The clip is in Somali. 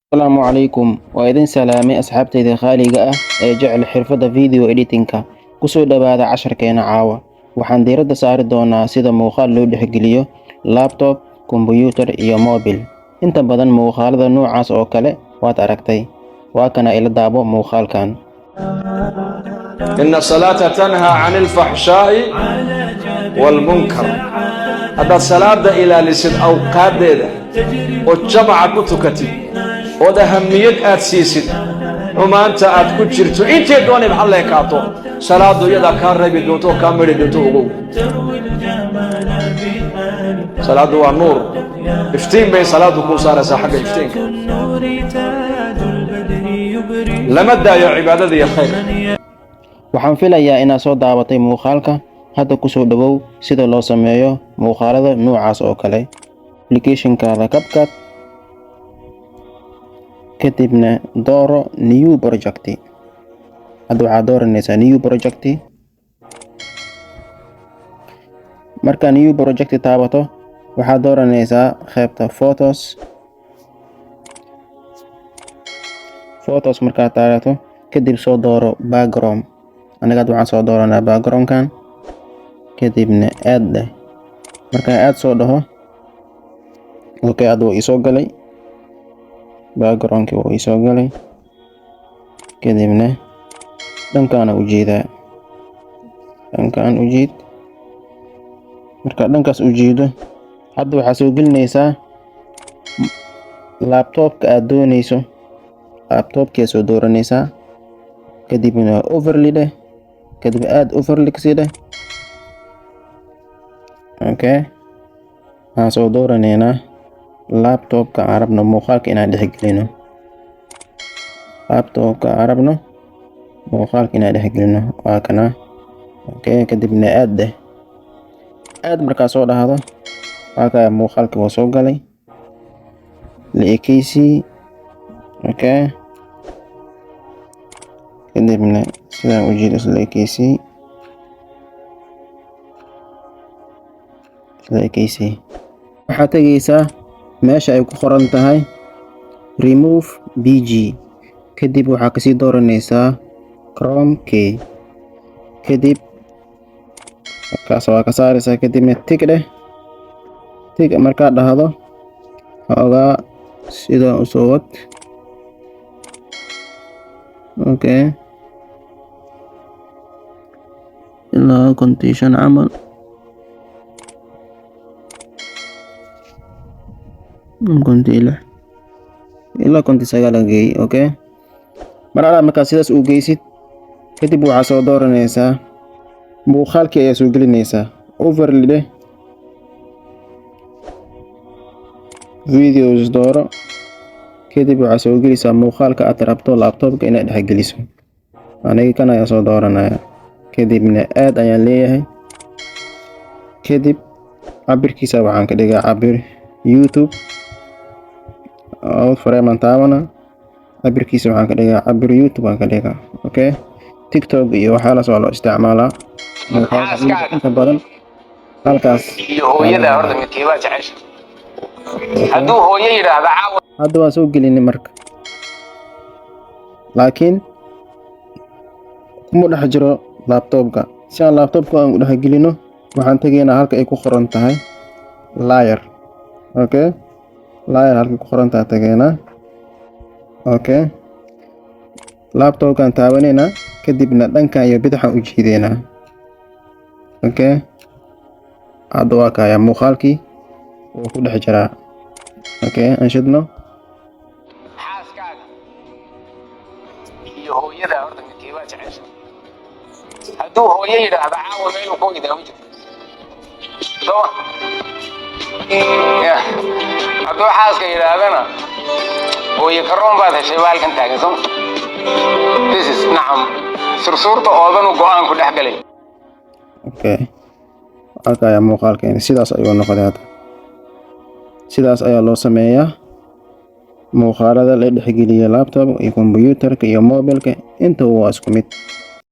Asalaamu calaykum. Waa idin salaamay, asxaabtayda qaaliga ah ee jecel xirfadda video editing-ka. Kusoo dhawaada casharkeena caawa. Waxaan diiradda saari doonaa sida muuqaal loo dhexgeliyo laptop, kombuyuutar iyo moobil. Inta badan muuqaalada noocaas oo kale waad aragtay. Waa kana, ila daabo muuqaalkan. إن الصلاة تنهى عن الفحشاء والمنكر. Haddaad salaada ilaalisid awqaaddeeda oo jamaca ku tukatid ood ahamiyad aad siisid, xumaanta aad ku jirto intay doonayba ha leekaato, salaadu iyadaa kaa reebi doonto oo kaa midhi doonto. Ogow, salaaddu waa nuur, iftiin bay salaadu kuu saaraysaa. Xagga iftiinka lama daayo cibaadada iyo khayrka. Waxaan filayaa inaad soo daabatay muuqaalka. Hadda kusoo dhawow sida loo sameeyo muuqaalada noocaas oo kale. Application-kaada CapCut, kadibna dooro New Project. Hadda waxaad dooranaysaa New Project. Markaa New Project taabato, waxaad dooranaysaa qaybta Photos. Photos markaad taabato kadib, soo dooro background. Aniga hadda waxaan soo dooranaa background-kan, kadibna add dheh. Markaan add soo dhaho, okay, hadda wuu isoo galay background-kii, wuu isoo galay. Kadibna dhankaana u jeedaa, dhankaan u jeed. Markaa dhankaas u jeedo, hadda waxaa soo gelinaysaa laptop-ka aad dooneyso. Laptop-kii soo dooranaysaa, kadibna overlay dheh, kadib add overlay kasii dheh. Okay, waxaan soo dooraneynaa laptop-ka aan rabno muuqaalka inaan dhexgelino. Laptop-ka aan rabno muuqaalka inaan dhexgelino waa kana. Okay, kadibna add dheh. Add markaa soo dhahdo, waa kaya, muuqaalka waa soo galay la ekeysii. Okay, kadibna sidaan u jeedo isla ekeysii, isla ekeysii. Waxaad tegeysaa meesha ay ku qoran tahay Remove BG, kadib waxaa kasii dooranaysaa Chroma Key. Kadib markaas waa ka saaraysaa, kadibna tick dheh. Tick markaad dhahdo, xoogaa sidaan usoo wad. Okay, ilaa 55 camal, 56 ilaa 59 aan geeyey. Okay, mar alaa markaa sidaas u geysid, kadib waxaa soo dooranaysaa muuqaalkii ayaa soo gelinaysaa. Overlay dheh, videos dooro, kadib waxaa soo gelaysaa muuqaalka aad rabto laptop-ka inaad dhexgeliso. Aniga kan ayaa soo dooranaya, kadibna add ayaan leeyahay. Kadib cabirkiisa waxaan ka dhigaa cabir YouTube. Out frame aan taabana, cabirkiisa waxaan ka dhigaa cabir YouTube aan ka dhigaa. Okay, TikTok iyo waxyaalahaas waa loo isticmaalaa muuqaalka inta badan halkaas. Iyo hooyada horta midkeebaa jecesha? Hadduu hooyo yidhaahda caawa. Hadda waan soo gelinay marka, laakiin kuma dhex jiro laptop-ka. Si aan laptop-ka aan u dhex gelino, waxaan tegaynaa halka ay ku qoran tahay Layer. Okay, Layer halka ku qoran tahay tegaynaa. Okay, laptop-kaan taabanaynaa, kadibna dhankan iyo bidixaan u jiideynaa. Okay, hadda waa kayaa, muuqaalkii wuu ku dhex jiraa. Okay, aan shidno. Xaaskaaga iyo hooyada horta midkeebaa jecesha? Hadduu hooyo yidhaahda caawa meeluu ku oydaa ma jirto, sooma? Ya hadduu xaaska yidhaahdana hooyo karoon baad heshay baa halkan taagan, sooma? This is nacam sursuurta oodanu go'aan ku dhex galay. Okay, halka ayaa muuqaalkeeni sidaas ayuu noqday. Hadda sidaas ayaa loo sameeyaa muuqaalada la dhexgeliya laptop iyo kombuyuutarka iyo mobilka, intaba waa isku mid.